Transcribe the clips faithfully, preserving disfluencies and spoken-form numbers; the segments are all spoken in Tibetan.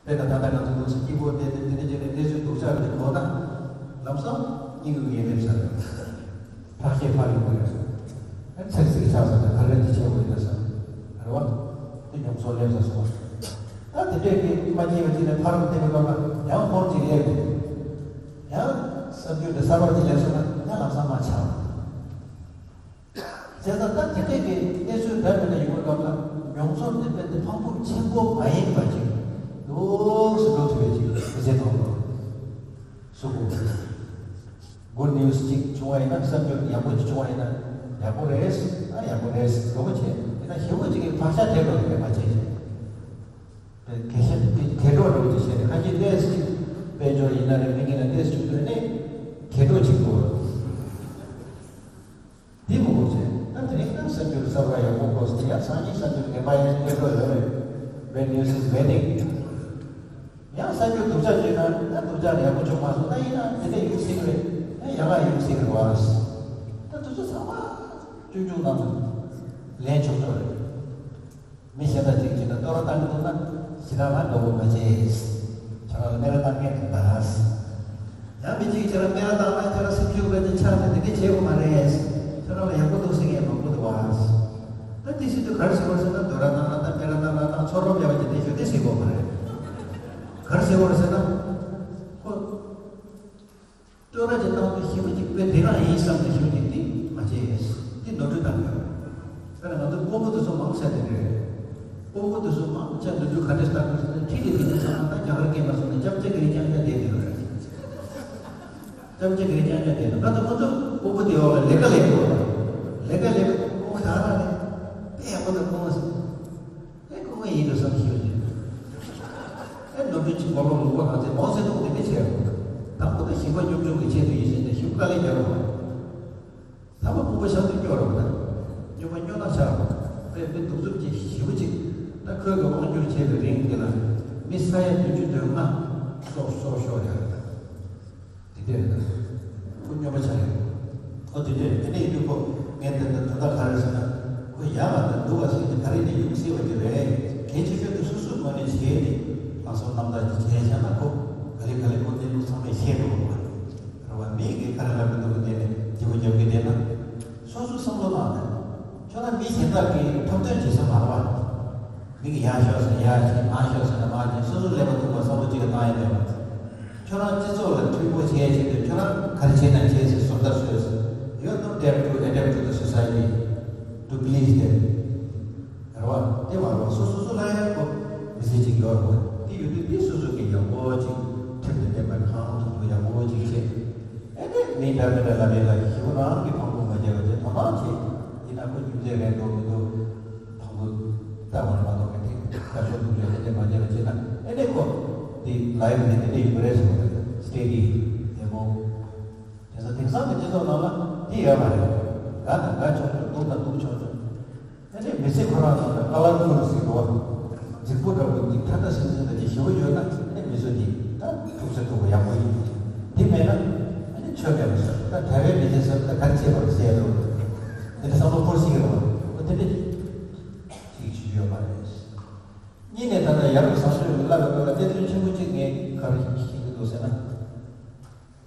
དཔེར་ན་ད་ལྟ་ང་ཚོ་འདུག་སེ་སྐྱིད་པོ་བསྡད་དེ་དེ་འདྲ་བྱས་ནས་གནས་ཚུལ་སྡུག་ཅག་རེ་གོ་ན། ལམ་སང་སྙིང་གི་ཡེ་མེད་ས་རེད། ཕར་བཤད་ཕར་ཡོང་གི་རེད། ཨ་ཚེར་ཚེར་ཆགས་ས་དང་ག་རེ་འདི་བྱེད་དགོས་ཡིན་ན་ས། རེད་བ། དེ་མྱོང་ཚོར་སླེབས་ས་སོང་བ། ད་དེ་འདྲས་ཀྱི་མ་སྐྱིད་པ་ཅིག་ནས་ཕ་རོལ་བལྟས་པའི་སྐབས་ལ་ཡང་ཧོར་ཅིག་སླེབས་ནས། ཡང་བསམ་རྒྱུ་འདི་གསར་པ་ཅིག་སླེབས་སོང་ན་ཡང་ལམ་སང་མ་ཆགས། བྱས་ཙང་ད་དེ་འདྲས་ཀྱི་གནས་ཚུལ་འདྲ་མི་འདྲ་ཡོང་བའི་སྐབས་ལ་མྱོང་ཚོར་དེ་དཔེ་དེ་ཕངས་སྐུད་ཆེན་པོ་མ་ཡིན་པ་ཅིག་འདུག་སེ་འགྲོ་ཐུབ་པའི་ཅིག་མི་ཚེ་ནང་དུ་སུ་དགོས། Good news ཅིག་བྱུང་བ་ཡིན་ན། བསམ་ཚུལ་ཡག་པོ་ཅིག་བྱུང་བ་ཡིན་ན་ཡག་པོ་རེད། ཨ་ཡག་པོ་རེད་ཟེར་མགོ་བོ་བྱས། ཡིན་ན་ཞེ་པོ་ཅིག་གི་བག་ཆགས་དེ་འགྲོ་གི་རེད་མ་བྱས་ཅིག་དེ་གལ་ཆེན་དེ་དེ་འགྲོ་འགྲོ་གི་བྱས་ནས་ཁ་ཤས་ཏོག་ཙམ་ཅིག་དཔལ་འབྱོར་ཡིན་ན་རེད། མི་གཉིས་ལ་ཏོག་ཙམ་ཅིག་ཡོད་ནས་དེ་འགྲོ་ཅིག་འགྲོ། དེ་མགོ་བོ་བྱས། ད་དེ་རིང་ད་བསམ་ཚུལ་གསར་པ་ཡག་པོ་གོ་སོང་ཡ། སང་ཉིན་བསམ་ཚུལ་ངན་པ་ཡང་སླེབས་འགྲོ་ཡོད་རེད། Bad news is waiting. ཡང་བསམ་རྒྱུ་སྡུག་ཅག་བྱས་ན་ད་སྡུག་ཅག་ལ་ཡག་པོ་བྱུང་མ་སོང་། ད་ཡིན་ན་དེ་འདྲ་ཡོང་སྲིད་རེད། ཡང་ཡག་ག་ཡོང་སྲིད་རེད་བ། ད་དེ་ཚོ་ཚང་མ་ཆུང་ཆུང་ནང་དུ་ལེན་ཆོག་ཆོག་རེད། མི་གཞན་དག་ཅིག་བྱས་ན་བསྟོད་ར་བཏང་གི་འདུག་ན་ཞེ་དྲག་ལ་དགའ་པོ་མ་བྱེད། ཁྱེད་རང་ལ་སྨད་ར་བཏང་མཁན་དེ་འདྲ། ཡང་མི་གཅིག་ཁྱེད་རང་སྨད་ར་བཏང་ན་ཁྱེད་རང་སེམས་ཤུགས་དཔེ་ཆ་ཆག་ནས་དེ་འདྲ་བྱེད་དགོས་མ་རེད། ཁྱེད་རང་ལ་ཡག་པོ་འདུག་ཟེར་མཁན་མང་པོ་འདུག་བ། ད་དེ་སྲིད་དུ་ག་རེ་ཟེར་དགོས་ཟེར་ན། བསྟོད་ར་བཏང་ར་དང་སྨད་ར་བཏང་ར་དང་ཚོར་རོབ་ཡག་པོ་ཅིག་དེ་ཞུ་དེ་ཟེར་དགོས་མ་རེད། ག་རེ་ཟེར་དགོས་རེད་ཟེར་ན། ཁོ། བསྟོད་ར་ཅིག་བཏང་དུས་ཞེ་པོ་ཅིག་དཔེ་དེ་རང་ཡིན་བསམ་ནས་ཞེ་པོ་ཅིག་དེ་མ་བྱེད། དེ་ནོར་འཁྲུལ་བཏང་ཡོད། དཔེར་ན་ང་ཚོ་དཔོན་པོ་དེ་ཚོ་མང་ཆེ་དེ་རེད། དཔོན་པོ་དེ་ཚོ་མང་ཆེ་ནོར་འཁྲུལ་ག་འདྲས་བཏང་དགོས་ཟེར་ན། ཁྲིད་དེ་དེ་ཚོ་ཚང་མ་ད་རྒྱ་གར་སྐད་མ་སོང་ན་ཅབ་ཅ་གི་རི་ཅང་ཅ་བསྡད་དེ་རེད། ཅབ་ཅ་གི་རི་ཅང་ཅ་བསྡད་ན། ང་ཚོ་ཁོ་ཚོ་དཔོན་པོ་དེ་འོག་ལ་ལས་ཀ་ལས་དགོས། ལས་ཀ་ལས་དཔོན་པོ་ད་ར་རེད། དཔེ་ཡག་པོ་དང་དཔོན་པོ་ཟེར། ཨེ་ཁོ་ང་ཡིན་འགྲོ་བསམ་ཞིག་ཡོད་ཀྱི། ཨེ་ནོར་འཁྲུལ་གྱི་མགོ་ལོག་ལུང་པ་གང་ཚེ་མང་ཚེ་ཐོག་དེ་འདྲ་བྱས་རོགས། དང་པོ་ད་ཞིང་པ་སྙོམས་སྦྱོང་གི་ཆེད་དུ་ཡིན་ཟེར་ནས་ཞིག་དཀའ་ལས་རྒྱག་རོགས། ད་མ་ཕུང་པོ་ཤང་དུ་སྐྱོ་རོགས་ད། སྙོམས་པ་སྙོམས་ན་ཆགས་རོགས། དཔེ་མི་གདུག་རྩུབ་ཀྱི་ཞེ་པོ་ཅིག་ད་ཁོས་གི་དབང་སྒྱུར་བྱས་པའི་རིང་དེ་ལ་མི་ས་ཡ་བདུན་ཅུ་དོན་ལྔ་སྲོག་སྲོག་ཤོར་ཡོད་རེད་ད། དེ་འདྲས་རེད། ཁོ་སྨྱོན་པ་ཆགས་ཡོད། ཁོ་དེ་འདྲས་དེ་འདྲས་ཡིན་དུས་ཁོ་ངས་དེ་ལྟར་དོན་དག་ག་རེ་ཟེར་ན། ཁོ་ཡག་ལ་དང་སྡུག་ལ་ཟེར་ནས་ག་རེ་ནས་ཡོང་སྲིད་པ་ཅིག་རེད། གལ་ཆེ་ཤོས་དེ་སོ་སོའི་ངོས་ནས་བྱས་ཏེ་ལགས་སོ་རྣམ་དག་ཅིག་བྱས་བཞག་ན། ཁོ་ག་ལེ་ག་ལེ་ཁོ་གནས་ལུགས་ཚང་མས་ཤེས་འགྲོ་བ་རེད་བ། མིས་གིས་ག་རེ་ལབ་ཀྱི་འདུག་གི་དེ་ནས་སྐྱིད་པོ་རྒྱབ་ཀྱི་བསྡད་ན། སོ་སོའི་བསམ་བློ་བཏང་ནས། ཁྱོད་རང་མི་གཞན་དག་གིས་འཁྲབ་སྟོན་བྱེད་ས་མ་རེད་བ། མི་གིས་ཡར་ཤོག་ཟེར་ན་ཡར་ཕྱིན། མར་ཤོག་ཟེར་ན་མར་ཕྱིན། སོ་སོ་ཀླད་པ་ཐུག་པ་བསམ་བློ་གཅིག་གིས་བཏང་ཡ་མེད་པ། ཁྱོད་རང་སྤྱི་ཚོགས་ལ་མཐུན་པོ་བྱེད་ཆེད་དུ་ཁྱོད་རང་ག་རེ་བྱེད་ན་བྱེད་ཟེར་བཟོ་ལྟ་བཟོས་ཟེར། You are not there to adapt to the society, to please them. རེད་བ། དེ་མ་རེད་བ། སོ་སོ་སོ་ལ་ཡང་ཁོ་མི་ཚེ་གཅིག་ཡོད་རེད་བ། དེ་ཡོད་དུས་དེ་སོ་སོ་གིས་ཡག་པོ་ཅིག་ཁྲིམས་དང་ལྡན་པ་གང་ཐུབ་ཐུབ་ཡག་པོ་ཅིག་བྱེད། ཨེ་ནས་མི་འདྲ་མི་འདྲ་ལ་མི་ལ་ཞིབ་རང་གི་ཕངས་པོ་མ་བྱས་པ་བྱས། དོ་སྣང་བྱེད། ཡིན་ན་ཁོ་རྒྱུ་མཚན་རེད་འགྲོ་མི་འདུག་ཕངས་པོ་ལྟ་བར་མ་གཏོགས་པའི་དེ་དགའ་ཕྱོགས་སྡུག་ཕྱོགས་དེ་འདྲ་མ་བྱས་པ་བྱས་ན། ཨེ་ནས་ཁོ་དེ་ལའེབ་ནས་དེ་འདྲ་ཡོད་རེད་ཟེར་བ་རེད། སི་ཊེ་ཌི་བདེ་མོ། དེ་ཚོ་དེང་སང་གི་སྤྱི་ཚོགས་ནང་ལ་དེ་ཡོད་མ་རེད། དགའ་ན་དགའ་ཆོག་ཆོག་སྡུག་ན་སྡུག་ཆོག་ཆོག་ཨ་ནི་མི་ཚེ་ཁོ་རང་ཚོ་ལ་ཀ་ལར་ཕུལ་ཟེར་བ། རྫིག་པོ་འདྲ་པོ་འདི་ཁྲ་ཁྲ་སིང་སིང་འདྲ་ཅིག་ཞེ་པོ་ཡོད་ན། ཨ་ནི་མི་ཚོ་འདི་ད་ཐུགས་སེམས་སྡུག་པོ་ཡག་པོ་ཡིན། འདི་མེད་ན་ཨ་ནི་ཆོས་མེད་པ་བཟོ། ད་གྲྭ་པའི་མི་ཚེ་ཟེར་ད་ག་རེ་བྱེད་པར་ཟེར་ཡ་འདུག་དེ་འདྲ་བསམ་བློ་འཁོར་སྲིད་ཀྱི་རེད་བ། ཨོ་དེ་འདྲ་ཅིག་བྱེད་ཀྱི་ཡོད་མ་རེད། གཉིས་ནས་ད་ལྟ་ཡར་བཟང་ཤོས་ཀྱི་བླ་ལ་བླ་ལ་གནད་དོན་ཆེན་པོ་གཅིག་ངས་ག་རེ་ཤེས་ཀྱི་འདུག་ཟེར་ན།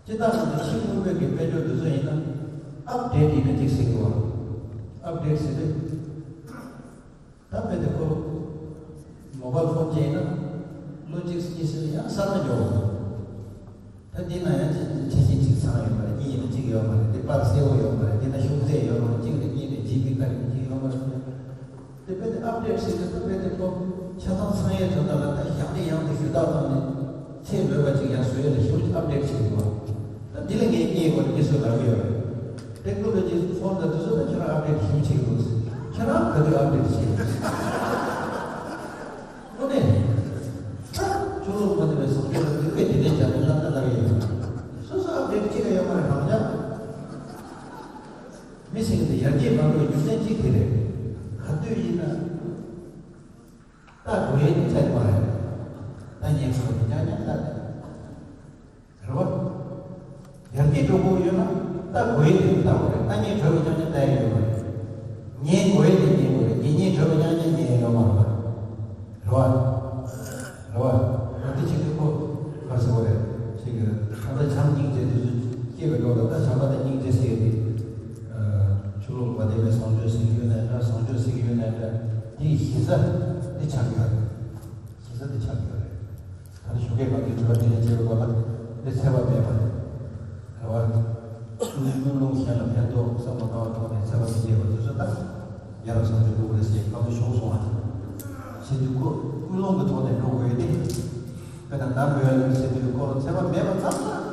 སྤྱིར་བཏང་ང་ཚོ་ཕྱི་དངོས་པོའི་གི་དཔལ་འབྱོར་འདི་ཚོ་ཡིན་ན་ཨབ་ཌེཊ་ཡིན་ན་གཅིག་ཟེར་གི་བ། ཨབ་ཌེཊ་ཟེར་དུས་ད་དཔེ་དེ་ཁོ་མོ་བཱལ་ཕོན་ཅིག་ཡིན་ན་ལོ་གཅིག་གཉིས་ཟེར་ན་ཡང་གསར་མ་འགྱོ་བ། ད་འདི་ན་ཡང་ཆ་ཆ་ཤས་གཅིག་ཚང་ཡོད་མ་རེད། གཉིས་ཡིན་ན་གཅིག་ཡོད་མ་རེད། འདི་པར་གསལ་བོ་ཡོད་མ་རེད། འདི་ན་ཤུགས་ཚད་ཡོད་མ་རེད། གཅིག་ནས་གཉིས་ནས་ཇི་བི་ཁ་ཡིན་གཅིག་ཡོད་མ་རེད། དེ་དཔེ་དེ་ཨབ་ཌེཊ་བྱེད་དུས་ད་དཔེ་དེ་ཁོ་ཆ་ཚང་ཚང་ཡས་དོན་དག་ལ་ད་ཞག་ནས་ཡང་དུ་ཞུ་དག་བཏང་ནས་ཚད་ལོས་པ་ཅིག་ཡང་བཟོ་ཡས་ལ་ཞེ་པོ་ཅིག་ཨབ་ཌེཊ་བྱེད་དགོས། ད་འདི་ལ་ངས་རྙེད་དགོས་ནས་མི་ཚོས་ལབ་ཀྱི་ཡོད་རེད། ཊེག་ནོ་ལོ་ཇི་ཕོན་དང་དེ་ཚོ་ད་ཁྱོད་རང་ཨབ་ཌེཊ་ཞེ་པོ་བྱེད་དགོས། ཁྱོད་རང་ག་དུས་ཨབ་ཌེཊ་བྱེད། དངོས་གནས་ད་ཁྱོད་ལོ་མ་བདེ་བའི་བཟང་སྤྱོད་ལ་ལུས་པའི་དེ་འདྲའི་བྱ་བའི་ལབ་ད་ལབ་ཀྱི་ཡོད་རེད། སོ་སོ་ཨབ་ཌེཊ་བྱེད་ཀྱི་ཡོད་མ་རེད་རང་ཅག་མི་ཞིག་འདི་ཡར་རྒྱས་མ་འགྲོ་བའི་རྒྱུ་མཚན་གཅིག་དེ་རེད། ག་དུས་ཡིན་ན་ལྟ་དགོས་ཡས་ཀྱི་ཚད་མ་རེད། ལྟ་ཉན་དགོས་པའི་ཉག་ཉག་ལྟ་དེ་རེད་བ། ཡར་རྒྱས་འགྲོ་དགོས་ཡོད་ན་ལྟ་དགོས་ཡས་དེ་ལྟ་དགོས་རེད། ལྟ་ཉན་དགོས་པའི་ཉག་ཉག་ལྟ་ཡས་ཡོད་མ་རེད། ཉན་དགོས་ཡས་དེ་ཉན་དགོས་རེད། ཉན་ཉན་དགོས་པའི་ཉག་ཉག་ཉན་ཡས་ཡོད་མ་རེད། རེད་བ། རེད་བ། དེའི་གཞི་རྩ་འདི་ཆགས་ཡོད་རེད། གཞི་རྩ་འདི་ཆགས་ཡོད་རེད། ད་ནི་ཞོགས་ཀས་ང་ཚོའི་དྲི་བ་དྲིས་ལན་བྱེད་པའི་སྐབས་ལ་འདི་ཚད་པ་མེད་པ་རེད་བ། ཀུན་སློང་གཞན་ལ་ཕན་ཐོགས་བསམ་པ་དགའ་བ་ཐོག་ནས་ཚད་པ་མི་བྱེད་པ་དེ་ཚོ་ད་ཡ་རབས་སངས་རྒྱས་ཀླུ་སྒྲུབ་རེད་ཟེར་སྐབས་སུ་ཞུགས་སོང་བ་དང་། བྱེད་དུས་ཁོ་ཀུན་སློང་གི་ཐོག་ནས་འགྲོ་དགོས་ཏེ། དཔེར་ན་ནམ་ཡོད་ལ་ཟེར་དུས་ཁོ་ཚད་པ་མེད་པ་ཙམ་ལ།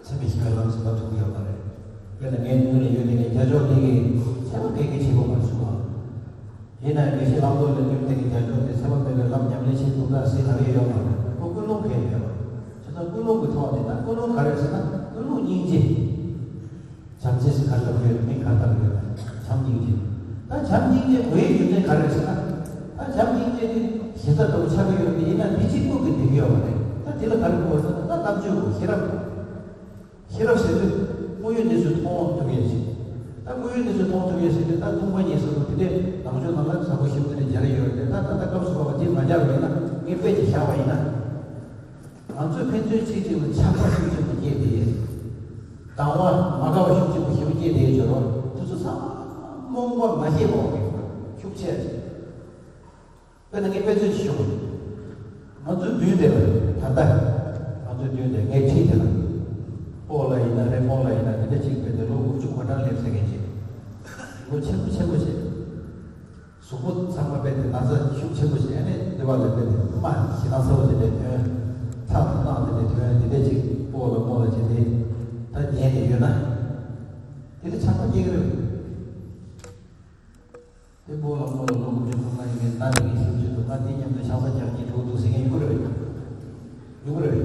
ཚད་མེད་བཞི་པའི་ལམ་ཟིན་པ་ཐུག་ཡོད་པ་རེད། དཔེར་ན་ངའི་མདུན་ལ་ཡོད་དེ་ངའི་རྒྱ་ཕྱོགས་དེ་གིས་ཚད་པ་ག་གེ་བྱེད་དགོས་མ་བྱུང་བ། ཡིན་ནའི་དགེ་བཤེས་ལྷག་རྡོར་ལ་མདུན་དེ་གི་རྒྱ་ཕྱོགས་དེ་ཚད་པ་མེད་པའི་ལམ་ཉམས་ལེན་བྱེད་ཐུབ་ད་ཟེར་ག་གེ་ཡོད་མ་རེད། ཁོ་ཀུན་སློང་གས་མེད་པ། བྱས་ཙང་ཀུན་སློང་གི་ཐོག་ནས་ད་ཀུན་སློང་ག་རེ་ཟེར་ན་ཀུན་སློང་སྙིང་རྗེ། བྱམས་བརྩེ་ཟེར་ག་ལབ་ཡོད་མིང་ག་ལྟར་ཡོད་བྱམས་སྙིང་རྗེ། ད་བྱམས་སྙིང་རྗེ་དགོས་ཡའི་རྒྱུ་མཚན་ག་རེ་ཟེར་ན། ད་བྱམས་སྙིང་རྗེ་དེ་གཞི་རྩ་ལྟ་བུ་ཆགས་ཀྱི་ཡོད་དེ་ཡིན་ན་དེ་གཅིག་པུ་གི་འགྲིག་གི་ཡོད་མ་རེད། ད་དེ་ལ་ག་རེ་དགོས་ཟེར་ན་ད་བསླབ་བྱའི་དགོས་ཤེས་རབ་དགོས། ཤེས་རབ་ཟེར་དུས་དངོས་ཡོད་གནས་ཚུལ་མཐོང་ཐུབ་ཡས་ཤིག་ད་དངོས་ཡོད་གནས་ཚུལ་མཐོང་ཐུབ་ཡས་ཟེར་དུས་ད་སྟོང་པ་ཉིད་ཟེར་དུས་དེ་འདྲའི་ནང་ཆོས་ནང་ལ་ཟབ་པོ་ཞིབ་ཏུ་ནས་སྦྱར་ཡོད་རེད་དེ། ད་ད་ལྟ་སྐབས་སུ་བབ་པ་དེ་མ་སྦྱར་བ་ཡིན་ན་ངས་དཔེ་ཅིག་བཞག་པ་ཡིན་ན། ང་ཚོས་ཕན་ཚུན་གཅིག་གཅིག་ལ་ཆགས་པ་ཤུགས་ཆེན་པོ་སྐྱེས་ཏེ། སྡང་བ་མ་དགའ་བ་ཤུགས་ཆེན་པོ་ཞེ་པོ་སྐྱེས་ཏེ་ཡོད་ཅོག་རོ་དེ་ཚོ་ཚང་མ་རྨོངས་པ་མ་ཤེས་པ་ཤུགས་ཆེ། དཔེར་ན་ངས་དཔེ་མཚོན་ཞིག་ཞུ། ང་ཚོས་མདུན་དེ་ལ་ད་ལྟ་ང་ཚོའི་མདུན་དེ་ངའི་འཁྲིས་དེ་ལ་སྤོ་ལགས་ཡིན་ན་རེ་སྨོན་ལགས་ཡིན་ན་དེ་འདྲ་གཅིག་དཔེ་དེ་ལོ་དགུ་བཅུ་གོ་གྲངས་སླེབས་ཟེར་མཁན་ཅིག་ལོ་ཆེན་པོ་ཆེན་པོ་ཞིག་གཟུགས་པོ་ཚང་མ་དཔེ་དེ་ན་ཚ་ཤུགས་ཆེན་པོ་ཞིག་ཨ་ནི་འདི་བ་ལ་དཔེ་དེ་རྨ་ཞེ་སྡང་ཚ་བོ་དེ་འདྲ་ཐོན། ཁྲག་དང་རྣག་དེ་འདྲ་ཐོན་དེ་འདྲ་ཅིག་སྤོ་ལགས་སྨོན་ལགས་ཅིག་དེ་ད་ཉལ་ནས་ཡོད་ན། དེ་ལ་ཆགས་པ་སྐྱེ་གི་རེད། དེ་སྤོ་ལགས་སྨོན་ལགས་ལོ་དགུ་བཅུ་ཐོག་ན་ཡིན་ན་དེ་གི་ཤུགས་ཆེ་འདུག་ང་དེ་མཉམ་དུ་ཆང་ས་རྒྱག་གི་འགྲོ་འདུག་ཟེར་མཁན་ཡོང་གི་རེད། ཡོང་གི་རེད།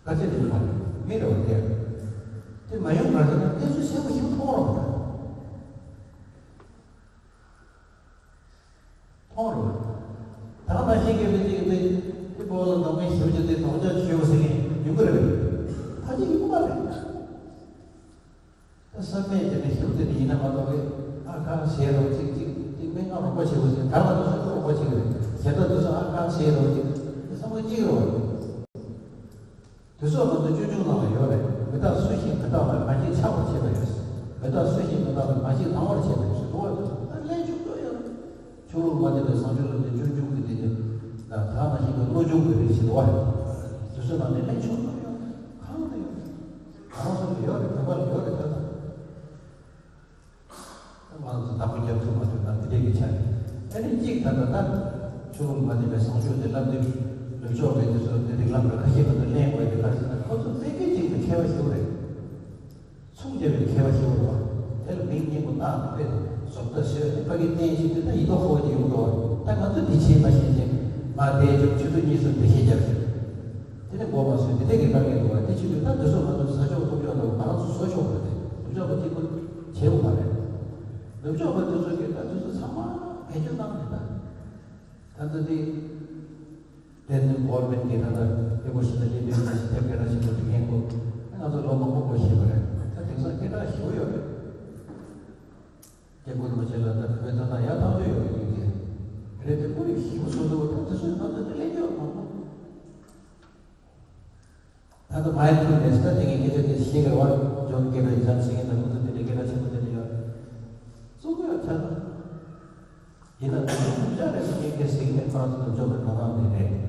དཀའ་སྤྱད་དེ་ཡོད་པ་རེད། མི་རེ་བ་དེ། དེ་མ་ཡོང་ག་ཟེར་ན་གནས་ཚུལ་ཆེན་པོ་ཞིག་མཐོང་རོགས་དང་། མཐོང་རོགས། ད་མ་ཤེས་མཁན་དེ་གཅིག་དེ་དེ་སྤོ་ལགས་གདོང་མའི་ཞབས་ཀྱི་དེ་གདོང་ལྕག་ཆུ་ཡོད་ཟེར་མཁན་ཡོང་གི་རེད། ཕ་གི་ཡོང་གི་མ་རེད། ད་བསམ་མེད་དེ་ནས་ཞུགས་དེ་ནི་ཡིན་ན་མ་གཏོགས་ཨ་ཁ་ཟེར་རོགས་གཅིག་གཅིག་གཅིག་མི་ང་རོགས་པ་བྱེད་དགོས་ཟེར་ག་ལ་དུ་སོ་རོགས་པ་བྱེད་དགོས་ཟེར་ད་དུ་སོ་ཨ་ཁ་ཟེར་རོགས་གཅིག་དེ་བསམ་བློ་གཅིག་རོགས། དུ་སོ་ང་ཚོ་ཅོ་ཅོ་ནང་ལ་ཡོད་རེད། མི་རྟག་སུ་ཞིག་མི་རྟག་ལ་ང་ཞིག་ཆགས་པར་བྱེད་པ་ཡོད། མི་རྟག་སུ་ཞིག་མི་རྟག་ལ་ང་ཞིག་སྡང་བར་བྱེད་པ་ཡོད་ཟེར་འདུག་བ། ད་ལན་ཆུང་ཆུང་ཡོད། ཆུ་ལུག་མ་དེ་ལ་བཟང་སྤྱོད་ལ་དེ་ཆུང་ཆུང་གི་དེ་དེ་ད་ད་ང་ཞིག་གི་བློ་སྦྱོང་གི་རིགས་ཤིག་འདུག་བ། དུ་སོ་ནང་ནས་ལན་ཆུང་ཆུང་ཡོད། གང་དུ་ཡོད། གང་སོང་གི་ཡོད་རེད། བོད་པ་ལ་ཡོད་རེད་ད་ད། ང་ཚོ་བདག་པོ་རྒྱབ་ཐུབ་མ་ཐུབ་ན་འདི་འདྲས་ཀྱི་ཆ་རེད། ཨ་ནི་གཅིག་ད་ལྟ་ད་ཆུ་ལུག་མ་དེ་བའི་བཟང་སྤྱོད་དེ་བསླབ་དུས་ནུབ་ཕྱོགས་པའི་དེ་ཚོ་དེ་རིགས་ལམ་ལ་ཁ་ཤས་ཁ་ཐུག་ལེན་དགོས་དེ་ག་རེ་ཟེར་ན་ཁོ་ཚོ་དཔེ་སྐད་ཅིག་ཏུ་མཁས་པ་ཞིག་རེད། མཚུངས་བརྒྱབ་པའི་མཁས་པ་ཞིག་རེད་བ། དེ་ལ་མིང་སྙན་པོ་བཏགས་ནས་དཔེ་བཟོ་ལྟ་བཟོས་ནས་ཕ་གི་བསྟན་བཞིན་དུ་ད་ཡིན་མདོག་ཁ་པོ་ཅིག་ཡོང་འདུག་བ། ད་ང་ཚོ་འདི་བྱེད་མ་ཤེས་ཅིང་མ་བསྡད་ཅུང་ཆུ་ཚོད་གཉིས་གསུམ་འགྲེལ་བཤད་རྒྱབ་ཅིང་། དེ་ནས་མགོ་མ་ཚོས་འདི་འདྲས་ཀྱི་དཀའ་ངལ་འདུག་བ། དེ་བྱེད་དུས་ད་འདི་ཚོ་ང་ཚོ་ས་ཕྱོགས་ལྷོ་ཕྱོགས་འདུག་ང་རང་ཚོ་བཟོ་ཆོག་པ་རེད། ནུབ་ཕྱོགས་པ་གཅིག་པུ་བྱེད་དགོས་པ་རེད། ནུབ་ཕྱོགས་པ་དེ་ཚོ་གིས་ད་དེ་ཚོ་ཚང་མ་བེད་སྤྱོད་བཏང་རེད་ད། ད་ལྟ་དེ་དེ་ནི་གོ་བར་མེད་ཀྱི་ད་ལྟ་དེ་གོ་ཤེས་ན་ལས་དོན་ཞིག་ཐེབས་སྐད་གྲགས་ཆེན་པོ་དེ་ངས་གོ་ང་ཚོ་ལོ་མང་པོ་གོ་ཤེས་པ་རེད། ད་དེང་སང་སྐད་གྲགས་ཞེ་པོ་ཡོད་རེད། སྐྱབས་མགོན་རིན་པོ་ཆེ་ལ་ད་བོད་དོན་དང་ཡག་ཐག་ཆོད་ཡོད་པའི་ཡིན་གྱི་རེད། དེ་ཀུན་ཞིབ་བཟོ་འདུག་ད་དེ་ཚོའི་ནང་དུ་དེ་ལས་ཀྱི་ཡོད་མང་པོ། ད་ལྟ་མའི་ཐུག་ནས་ད་དེ་ངས་སྐད་ཆ་དེ་ཤེས་དགོས་པ་ཇོན་སྐད་འདྲ་ཡིན་ཙང་ཟེར་མཁན་དང་ཁོ་ཚོ་དེ་འདྲའི་སྐད་གྲགས་ཆེན་པོ་དེ་འདྲ་ཡོད། གཙོ་བོ་ཡང་ཆ་ན། ཡིན་ན་ད་ལྟ་ཐུག་ཅག་རེད་ཟེར་མཁན་སྐད་ཟེར་མཁན་ཁོ་རང་ཚོ་ནུབ་ཕྱོགས་པའི་གྲོགས་རམ་དེ་རེད།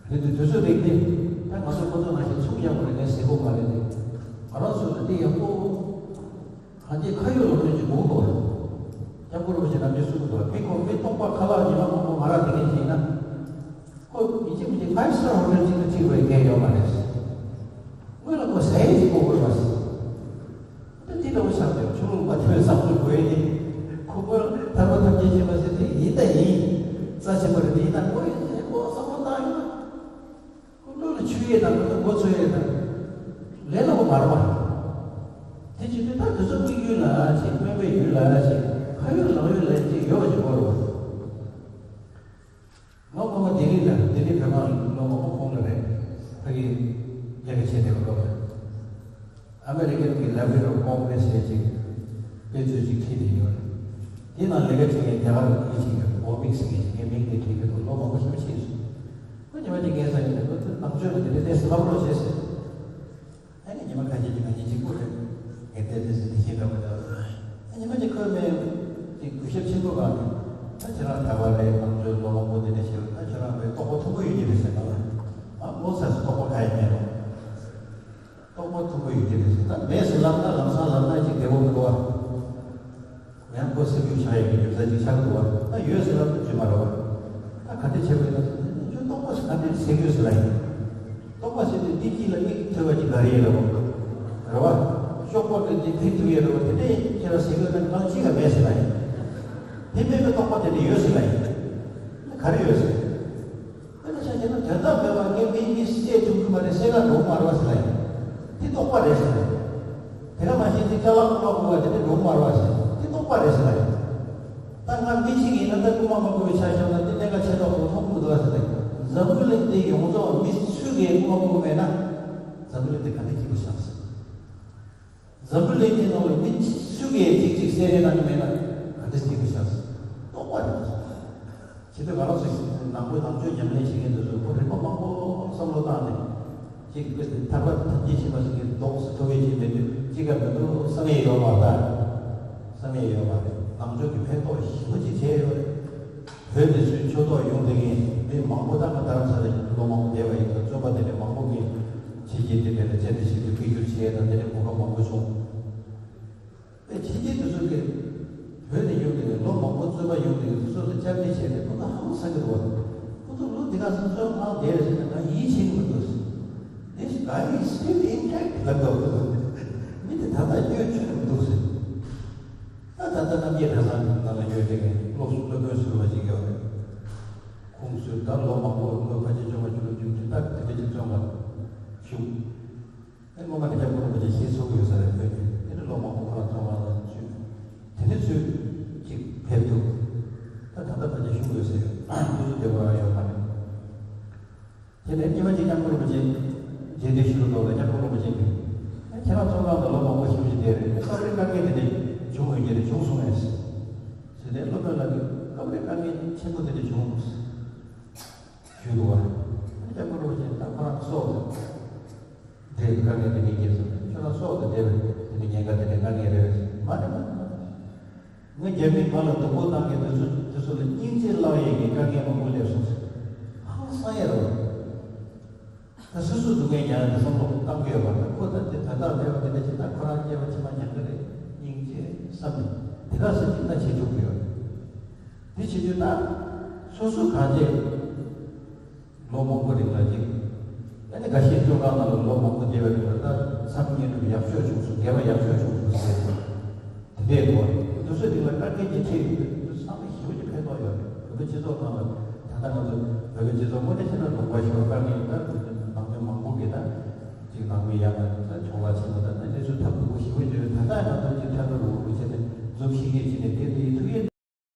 རེད་དུས་དུས་ཚོད་རིག་སྟེ་ད་ང་ཚོ་ཁོ་ཚོ་ནང་བཞིན་ཚུགས་ཡག་པོ་རེད་ངས་ཟེར་དགོས་མ་རེད་དེ། ང་རང་ཚོ་ལ་དེ་ཡག་པོ། གང་ཅི་ཁ་ཡོད་ལ་ཁོ་ཅིག་དགོངས་ཏོ། སྐྱབས་མགོན་རིན་པོ་ཆེ་རྣམ་དཔྱོད་གསུང་གི་འདུག་མི་ཁོ་མི་སྟོང་པ་ཁ་ལག་ཉི་མ་མང་པོ་མ་རག་བསྡད་མཁན་ཅིག་ཡིན་ན། ཁོ་ཡིན་གཅིག་མིན་གཅིག་ཕའིབ་སི་ཊར་ཧོ་ཊེལ་ཅིག་ཏུ་ཁྲིད་དགོས་ཡ་གལ་ཡོད་མ་རེད། སྔོན་ལ་ཁོ་ཟས་ཅིག་དགོས་དགོས་རེད་བ། ད་དེ་ལྟ་བུ་ཆགས་ཏེ་ཆུ་ལུག་མ་ཐོན་བསམ་བློ་དགོས་ཡིན། ཁོ་མོས་ཐར་པ་ཐམས་ཅད་མཁྱེན་པ་ཟེར་དེ་ཡིན་ད་ཡིན། རྩ་ཆེན་པོ་རེད་དེ་ཡིན་ན་ཁོ་ཡིན་ཁོ་བསམ་བློ་བཏང་ཡོད་ན། ཀུན་སློང་ལ་ཆུད་ཡས་དང་ཀུན་སློང་མགོ་ཚོས་ཡས་དང་། ལས་སླ་པོ་མ་རེད་པ། དེ་བྱེད་དུས་ད་དེ་ཚོ་དམིགས་ཡུལ་ལ་ཞིག་སྨོན་པའི་ཡུལ་ལ་ཞིག་ཁ་ཡོད་ལག་ཡོད་ལ་ཅིག་ཡོད་པ་ཞིག་དགོས་རེད་པ། ང་ངོ་མ་ལྡི་ལི་ལ་ལྡི་ལི་བོད་ཁང་ལོ་མང་པོ་གོང་ལ་རེད། ཕ་གི་ལས་ཀ་བྱས་བསྡད་པ་སྐབས་ལ། ཨ་མེ་རི་ཀན་གྱི་Library of Congress ཟེར་ཅིག་དཔེ་མཛོད་ཅིག་ཁྲིད་དེ་ཡོད་རེད། དེ་ནང་ལས་ཀ་བྱེད་མཁན་རྒྱ་གར་གྱི་མི་ཞིག་ཡོད་རེད། འོ་མིག་ཟེར་མཁན་ཞིག་ངས་མིང་དེ་དྲན་གྱི་འདུག་ལོ་མང་པོ་ཞིག་ཕྱིན་སོང་། ཁོ་ཉི་མ་གཅིག་ངའི་ས་ཡིན་ནས་ཁོ་ཚོས་ནང་ཆོས་ལ་དེ་འདྲའི་ཏོག་ཙམ་བསླབ་རོགས་བྱས་ཟེར། ཨ་ནི་ཉི་མ་ཁ་ཤས་ཀྱི་ང་གཉིས་གཅིག་པུ་རེད། ངས་བལྟས་བལྟས་ཟེར་དེ་བཞིན་འདྲ་པོ་འདྲ། ཨ་ཉི་མ་གཅིག་ཁོས་ངའི་ཅིག་ ཞབས་ཆེན་པོ་གང་ནས་ད་ཁྱེད་རང་ད་བར་རེད་ང་ཚོའི་ལོ་མང་པོ་འདི་ནས་བཤད་ད་ཁྱེད་རང་རེད་རྟོགས་པ་མཐོན་པོ་ཡོད་ཀྱི་རེད་ཟེར་ག་ལ། ཨ་ངོ་ཚ་སུ་རྟོགས་པ་ག་ཡི་མེད་རོགས། རྟོགས་པ་མཐོན་པོ་ཡོད་ཀྱི་རེད་ཟེར་ད་མེད་ཟེར་ལབ་ན་ལམ་སང་ལབ་ན་ཅིག་བདེ་བོ་མི་འདུག་བ། ཡང་ཁོ་སེམས་ཤུགས་ཆག་ཡོད་ཀྱི་ཡོད་ས་ཅིག་ཆགས་འདུག་བ་ད་ཡོད་ཟེར་ལབ་ན་བརྗོད་མ་རེད་བ། ད་ག་འདྲ་བྱེད་དགོས་ན་ཟེར་ན་ཁྱོད་རྟོགས་པ་ཟེར་ག་འདྲ་ཟེར་དགོས་ཟེར་ལ་ཡིན། རྟོགས་པ་ཟེར་དུས་འདི་གཅིག་ལ་མིག་ཐོས་པ་ཅིག་ག་རེ་ཡོད་རེད་བ། རེད་བ། གཤོག་པ་གི་འདི་ཐིག་ཐུབ་ཡོད་རེད་བ་དེ་འདྲས་ཁྱེད་རང་ཟེར་དགོས་ན་གང་ཅི་ཡང་མེད་ཟེར་ལ་ཡིན། དེ་མེད་པའི་རྟོགས་པ་དེ་འདྲས་ཡོད་ཟེར་ལ་ཡིན། ག་རེ་ཡོད་ཟེར། དཔེར་ན་ཆ་བཞག་ན་དོན་དམ་མེད་པ་ངས་མི་མི་བསད་ཐུབ་ཀྱི་མ་རེད་བསད་ག་འགྲོ་མ་རེད་བ་ཟེར་ལ་ཡིན། དེ་རྟོགས་པ་རེད་ཟེར་ལ་ཡིན། དེ་ག་མ་གཞི་དེ་ཅ་ལག་རྐུ་མ་རྐུ་བ་དེ་འདྲས་འགྲོ་མ་རེད་བ་ཟེར་དེ་རྟོགས་པ་རེད་ཟེར་ལ་ཡིན། ད་ང་མི་གཅིག་ཡིན་ན་ད་རྐུ་མ་མ་རྐུ་བའི་ཆ་བཞག་ན་དེ་གནད་འགག་ཆེ་ཏོག་ཏོ་མཐོང་གི་མི་འདུག་བ་ཟེར་ལ་ཡིན། འཛམ་བུ་གླིང་འདི་ཡོངས་རྫོགས་མི་སུ་གིས་རྐུ་མ་རྐུ་མེད་ན་འཛམ་བུ་གླིང་འདི་ག་འདྲས་སྐྱིད་པོ་ཤག་ཟེར། འཛམ་བུ་གླིང་འདི་ནང་ལ་མི་སུ་གིས་གཅིག་གཅིག་བསད་རེས་གནང་གི་མེད་ན་ག་འདྲས་སྐྱིད་པོ་ཤག་ཟེར། རྟོགས་པ་རེད་ཟེར། ཇི་ལྟར་ང་རང་ཚོ་ནང་པའི་ནང་ཆོས་ཉམས་ལེན་བྱེད་མཁན་དེ་ཚོས་ཁོ་རིག་པ་མང་པོ་བསམ་བློ་བཏང་ནས་ཅིག་དཔེ་ཐར་པ་ཐམས་ཅད་མཁྱེན་པ་ཞིག་གི་མདོག་སུ་ཐོབ་ཡས་ཅིག་མི་འདུག་ཅི་ག་མི་འདུག་བསམ་ཡས་ཡོད་མ་རེད། བསམ་ཡས་ཡོད་མ་རེད། ནང་ཆོས་ཀྱི་ཕན་ཐོགས་ཞེ་པོ་ཅིག་བྱས་ཡོད་རེད། བོད་ནས་ཚུར་ཆོས་ཐོག་ཡོང་བསྡད་མཁན་མི་མང་པོ་ད་ང་རྡ་རམ་ས་ལ་ལོ་མང་པོ་བསྡད་པ་ཡིན་ཙང་བཙོན་པ་དེ་འདྲ་མང་པོ་གིས་ཕྱི་རྒྱལ་དེ་འདྲ་ལ་བཅར་འདྲི་ཞིག་ཏུ་སྐད་སྒྱུར་བྱས་དང་དེ་འདྲ་གོ་སྐབས་མང་པོ་བྱུང་། དེ་ཕྱི་རྒྱལ་དེ་ཚོ་གིས་བོད་ནས་ཡོང་བསྡད་མཁན་ལོ་མང་པོ་བཙོན་པ་ཡོང་བསྡད་མཁན་དེ་ཚོ་ལ་བཅར་འདྲི་བྱས་ཏེ་ཁོ་ཚོ་ཧང་སང་གི་འདུག་བ། ཁོ་ཚོ་ལོ་འདི་ག་ཚོད་བཙོན་ཁང་བསྡད་རེད་ཟེར་ན་ང་ཡིད་ཆེས་ཀྱི་མི་འདུག་ཟེར། This guy is still intact ལབ་འདུག་མི་དེ་ད་ལྟ་སྐྱོན་ཆོད་མི་འདུག་ཟེར། ད་ད་ལྟ་རྣམ་རྒྱལ་གྲྭ་ཚང་ནང་ལ་ཡོད་དེ་སློབ་སློབ་དཔོན་ཟུར་པ་ཞིག་ཡོད་རེད། ཁོང་ཚོས་ད་ལོ་མང་པོ་ལོ་ཕལ་ཆེར་བཅོ་ལྔ་བཅུ་དྲུག་བཅུ་བདུན་ད་དེ་འདྲ་ཅིག་བཙོན་ཁང་བཞུགས། ཨེ་སྔོན་མ་དེ་སྐྱབས་མགོན་རིན་པོ་ཆེ་ཞེས་གསོལ་གྱི་ཡོད་ས་རེད་བོད་ཀྱི་དེ་ནི་ལོ་མང་པོ་ཁོ་རང་བཙོན་ཁང་ལ་ཚུད། དེ་ནི་ཚུད་ཅིག་ཕེབས་འདུག་ད་ད་ལྟ་ཕལ་ཆེར་བཞུགས་ཡོད་ས་ཡོད་སྐུ་གཟུགས་བདེ་པོ་རང་ཡོད་མ་རེད། དེ་ནས་སྐྱེ་བ་གཅིག་སྐྱབས་མགོན་རིན་པོ་ཆེ་རྗེས་འདེད་ཞུ་རུ་འགྲོ་ལ་སྐྱབས་མགོན་རིན་པོ་ཆེ་གིས་ཨེ་ཁྱེད་རང་བཙོན་ཁང་དུ་ལོ་མང་པོ་ཞིག་བཞུགས་བསྡད་རེད་སྐབས་རེ་དཀའ་ངལ་དེ་འདྲ་བྱུང་ཡོད་ཀྱི་རེད་བྱུང་སོང་ངས་ཟེར་ནས་སློབ་དཔོན་ལགས་ཀྱིས་སྐབས་རེ་དཀའ་ངལ་ཆེན་པོ་དེ་འདྲ་བྱུང་ཞུས་འདུག་བ། སྐྱབས་མགོན་རིན་པོ་ཆེ་ད་ཁོ་རང་སྲོག་དང་འབྲེལ་དཀའ་ངལ་དེ་འདྲ་སྐྱེས་སོང་ཁྱོད་རང་སྲོག་དང་འབྲེལ་བའི་དེ་འདྲ་ཉེན་ཁ་དེ་འདྲ་དཀའ་ངལ་རེད་མ་རེད་མ་རེད་མ་རེད། ངའི་རྒྱ་མི་ང་ལ་སྡུག་པོ་བཏང་མཁན་དེ་ཚོ་དེ་ཚོ་ལ་སྙིང་རྗེ་བསླང་ཡས་ཀྱི་དཀའ་ངལ་མང་པོ་སླེབས་སོང་ཟེར། ཧང་སང་ཡས་རེད་བ། ད་སོ་སོ་སྡུག་བསྔལ་མྱངས་ཏེ་བསམ་བློ་བཏང་གི་ཡོད་པ་དང་ཁོ་ད་དེ་ད་ལྟ་མེད་པ་དེ་འདྲ་ཅིག་ད་ཁོ་རང་སྐྱེ་བ་ཕྱི་མ་མྱངས་ཀྱི་རེད་སྙིང་རྗེ་བསམ་ནས་དེ་ག་ས་ཅིག་ད་བྱེད་ཆོག་གི་ཡོད་རེད། དེ་བྱེད་དུས་ད་སོ་སོ་གང་བྱེད། ལོ་མང་པོ་རིང་ལ་ཅིག་ཨ་ནི་འགའ་ཤས་བཙོན་ཁང་ནང་ལ་ལོ་མང་པོ་བསྡད་པའི་རིང་ལ་ད་མཚམས་བསྙེན་སྒྲུབ་ཡག་ཤོས་བྱུང་སོང་དགེ་བ་ཡག་ཤོས་བྱུང་སོང་ཟེར་ཏེ། དེ་འདྲའི་སྐོར་དུ་སོ་རིང་ལ་དཀའ་ངལ་གྱི་འཕྲད་ཡོད་དུས་དུ་བསམ་བློ་ཞེ་པོ་ཅིག་ཕན་ཐོགས་ཡོད་རེད། བོད་པའི་སྤྱི་ཚོགས་ནང་ལ་ད་ལྟ་ང་ཚོ་བོད་པའི་སྤྱི་ཚོགས་དངོས་གནས་བྱས་ན་ལུང་པ་ཞེ་པོ་དཀའ་ངལ་ཡོད་ད་ནང་མི་མང་པོ་གིས་ད་ཅིག་ནང་མི་ཡང་ན་ད་གྱོང་ལ་ཆེན་པོ་ད་ནང་འདྲེས་སུ་ཐབས་སྡུག་པོ་ཞེ་པོ་ཅིག་ཡོད་ད་ལྟ་ང་ཚོ་ཅིག་ཕན་ཐོགས་ལུང་པ་བྱས་ནས་འཛུམ་ཤིག་གིས་བྱས་ནས་དེ་